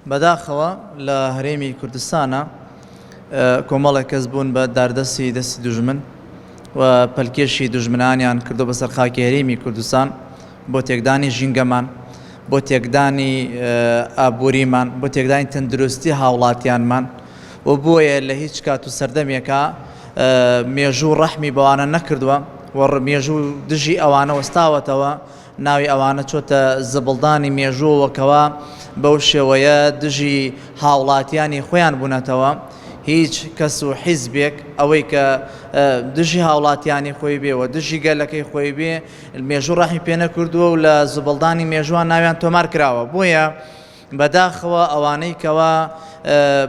بەداخەوە لە هەرێمی کوردستانا کۆمەڵێک کەس بوون بە داردەستی دەستی دوژمن و پەلکێشی دوژمنانیان کردو بەسەر خاکی هەرێمی کوردستان بۆ تێکدانی ژینگەمان، بۆ تێکدانی ئابووریمان، بۆ تێکدانی تەندروستی هاوڵاتیانمان و بۆیە لە هیچ کات و سەردەمێکا مێژوو ڕەحمی بەوانە نەکردووە و مێژوو دژی ئەوانە وەستاوەتەوە. ناوی ئەوانە چۆتە زبڵدانی مێژووەوە کەوا بەو شێوەیە دژی هاوڵاتیانی خۆیان بوونەتەوە، هیچ کەس و حیزبێک ئەوەی کە دژی هاوڵاتیانی خۆی بێ و دژی گەلەکەی خۆی بێ مێژوو ڕەحمی پێ نەکردووە و لە زبڵدانی مێژووان ناویان تۆمار کراوە بۆیە بەداخەوە ئەوانەی کەوا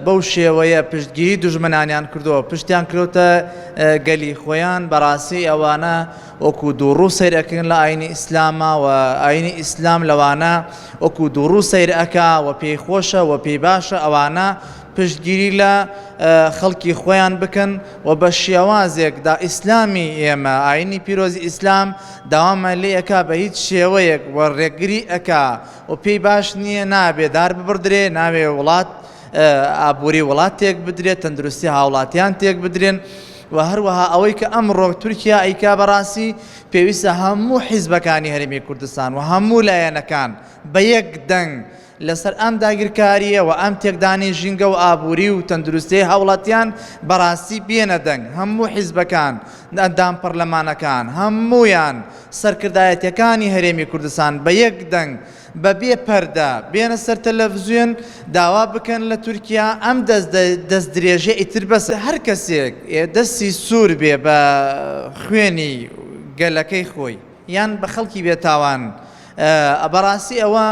بەو شێوەیە پشتگیری دوژمنانیان کردووە پشتیان کردۆتە گەلی خۆیان بەڕاستی ئەوانە وەکو دووڕوو سەیر ئەکەن لە ئاینی ئیسلاما و ئاینی ئیسلام لەوانە وەکو دووڕوو سەیر ئەکا و پێی خۆشە و پێی باشە ئەوانە پشتگیری لە خەڵکی خۆیان بکەن و بە شێوازێک دا ئیسلامی ئێمە ئاینی پیرۆزی ئیسلام داوامان لێ ئەکا بە هیچ شێوەیەک و ڕێگری ئەکا و پێی باش نییە نابێ دار ببڕدرێ، نابێ وڵات ئابووری وڵات تێک بدرێت، تەندروستی هاوڵاتیان تێک بدرێن و هەروەها ئەوەی کە ئەمڕۆ تورکیا ئەیکا بەڕاستی پێویستە هەموو حیزبەکانی هەرێمی کوردستان و هەموو لایەنەکان بە یەک دەنگ لەسەر ئەم داگیرکارییە و ئەم تێکدانی ژینگە و ئابووری و تەندروستی هاوڵاتیان بەڕاستی بێنە دەنگ هەموو حیزبەکان ئەندام پەرلەمانەکان هەموویان سەرکردایەتیەکانی هەرێمی کوردستان بە یەک دەنگ بە بێ پەردە بێنە سەر تەلەفزیۆن داوا بکەن لە تورکیا ئەم دەست درێژیە ئیتر بەسە هەر کەسێک دەستی سوور بێ بە خوێنی گەلەکەی خۆی یان بە خەڵکی بێ تاوان بەڕاستی ئەوە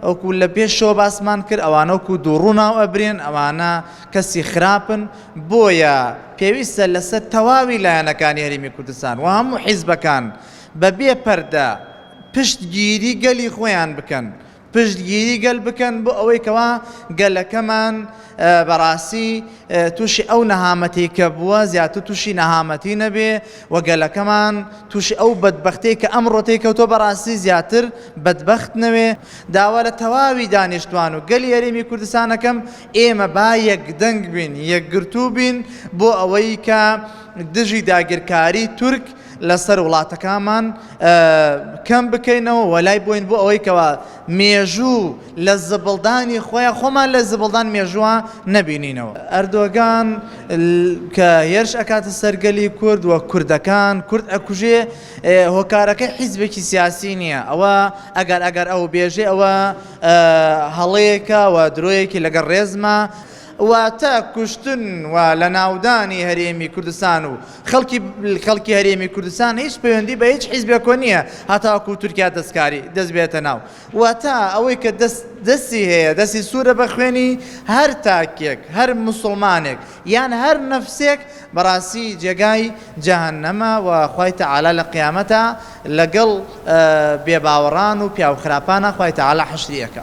وەکو لە پێشەوە باسمان کرد ئەوانە وەکو دووڕوو ناو ئەبرێن ئەوانە کەسی خراپن بۆیە پێویستە لەسەر تەواوی لایەنەکانی هەرێمی کوردستان و هەموو حیزبەکان بە بێ پەردە پشتگیری گەلی خۆیان بکەن پشتگیری گەل بکەن بۆ ئەوەی کەوا گەلەکەمان بەڕاستی تووشی ئەو نەهامەتی کە بووە زیاتر تووشی نەهامەتی نەبێ و گەلەکەمان تووشی ئەو بەدبەختەی کە ئەمڕۆ تێی کەوتووە بەڕاستی زیاتر بەدبەخت نەوێ. داوا لە تەواوی دانیشتوان و گەلی هەرێمی کوردستان ئەکەم ئێمە با یەکدەنگ بین، یەکگرتوو بین بۆ ئەوەی کە دژی داگیرکاری تورک لەسەر وڵاتەکامان کەم بکەینەوە و لای بۆین بۆ ئەوەی کەوا مێژوو لە زبڵدانی خۆیان خۆمان لە زبڵدان مێژووە نەبینینەوە. ئەردۆگان کە هێرش ئەکاتە سەر گەلی کورد و کوردەکان کورد ئەکوژێ هۆکارەکەی حیزبێکی سیاسی نییە ئەوە ئەگەر ئەگەر ئەو بێژێ ئەوە هەڵەیەکە و درۆیەکی لەگەڵ ڕێزما واتە کوشتن و لەناودانی هەرێمی کوردستان و خەڵکی خەڵکی هەرێمی کوردستان هیچ پەیوەندی بە هیچ حیزبێکەوە نییە هەتاکو تورکیا دەستکاری دەست بێتە ناو واتە ئەوەی کە دەست دەستی هەیە دەستی سوورە بە خوێنی هەر تاکێک هەر موسڵمانێک یان هەر نەفسێک بەڕاستی جێگای جەهەنەمە و خوای تەعالا لە قیامەتا لەگەڵ بێباوەڕان و پیاوخراپانا خوای تەعالا حەشری ئەکا.